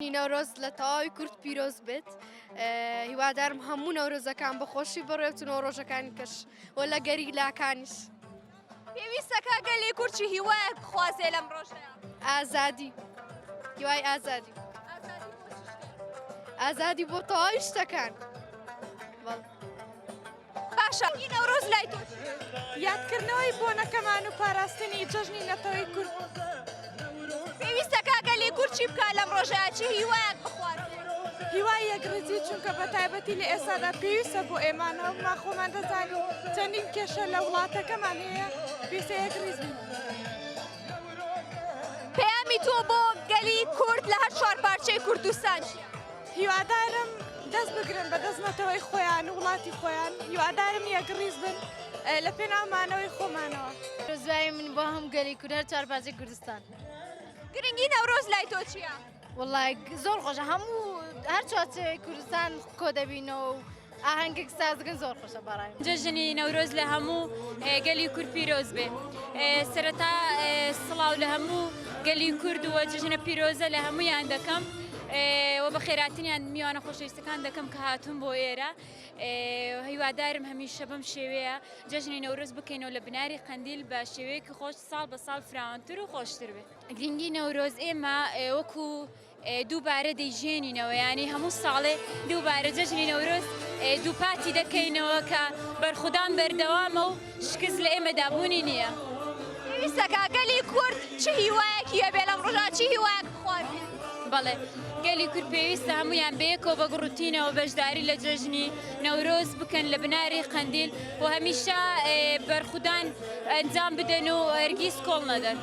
جەژنی نەورۆز لە تەواوی کورد پیرۆز بێت هیوادارم هەموو نەورۆزەکان بە خۆشی بەڕێوچن و ڕۆژەکانی کەش و لە گەریلاکانیش. پێویستەکە گەلی کورد چی هیوایەک بخوازێ لەم ڕۆژەیە؟ ئازادی هیوای ئازادی ئازادی بۆ تەواوی شتەکان. باشە ی نەورۆز لای تۆ چییە؟ یادکردنەوەی بۆنەکەمان و پاراستنی جەژنی نەتەوەی کورد. پێویستە کا گەلی کورد چی بکا لەم ڕۆژەیا چی هیوایەک بخوازێ؟ هیوای یەکڕیزی چونکە بە تایبەتی لە ئێستادا پێویستە بۆ ئێمە هەموومان خۆمان دەزانین چەندین کێشە لە وڵاتەکەمان هەیە پێویستە یەکڕیز بین. پەیامی تۆ بۆ گەلی کورد لە هەر چوار پارچەی کوردستان چییە؟ هیوادارم دەست بگرن بە دەست نەتەوەی خۆیان و وڵاتی خۆیان هیوادارم یەکڕیز بن لە پێناو مانەوەی خۆمانەوە. پیرۆزبایی من بۆ هەموو گەلی کورد هەر چوار پارچەی کوردستان. گرنگی نەورۆز لای تۆ چییە؟ وەڵا زۆر خۆشە هەموو هەر چوارچێوەی کوردستان کۆ دەبینەوە و ئاهەنگێک ساز دەکەن زۆر خۆشە بەڕای من. جەژنی نەورۆز لە هەموو گەلی کورد پیرۆز بێ. سەرەتا سڵاو لە هەموو گەلی کورد و جەژنە پیرۆزە لە هەموویان دەکەم و بەخێراتنیان میوانە خۆشەویستەکان دەکەم کە هاتوون بۆ ئێرە. هیوادارم هەمیشە بەم شێوەیە جەژنی نەورۆز بکەینەوە لە بناری قەندیل بە شێوەیەکی خۆش ساڵ بە ساڵ فراوانتر و خۆشتر بێ. گرنگی نەورۆز ئێمە وەکو دووبارە دەیژێنینەوە یانی هەموو ساڵێ دووبارە جەژنی نەورۆز دووپاتی دەکەینەوە کە بەرخودان بەردەوامە و شکست لە ئێمەدا بوونی نییە. پێویستە کە گەلی کورد چ هیوایەکی هەبێ لەم ڕۆژە چی هیوایەک بخوازێ؟ بەڵێ گەلی کورد پێویستە هەمویان بەیەکەوە بە گوڕوتینەوە بەشداری لە جەژنی نەورۆز بکەن لە بناری قەندیل و هەمیشە بەرخودان ئەنجام بدەن و هەرگیز کۆڵ نەدەن.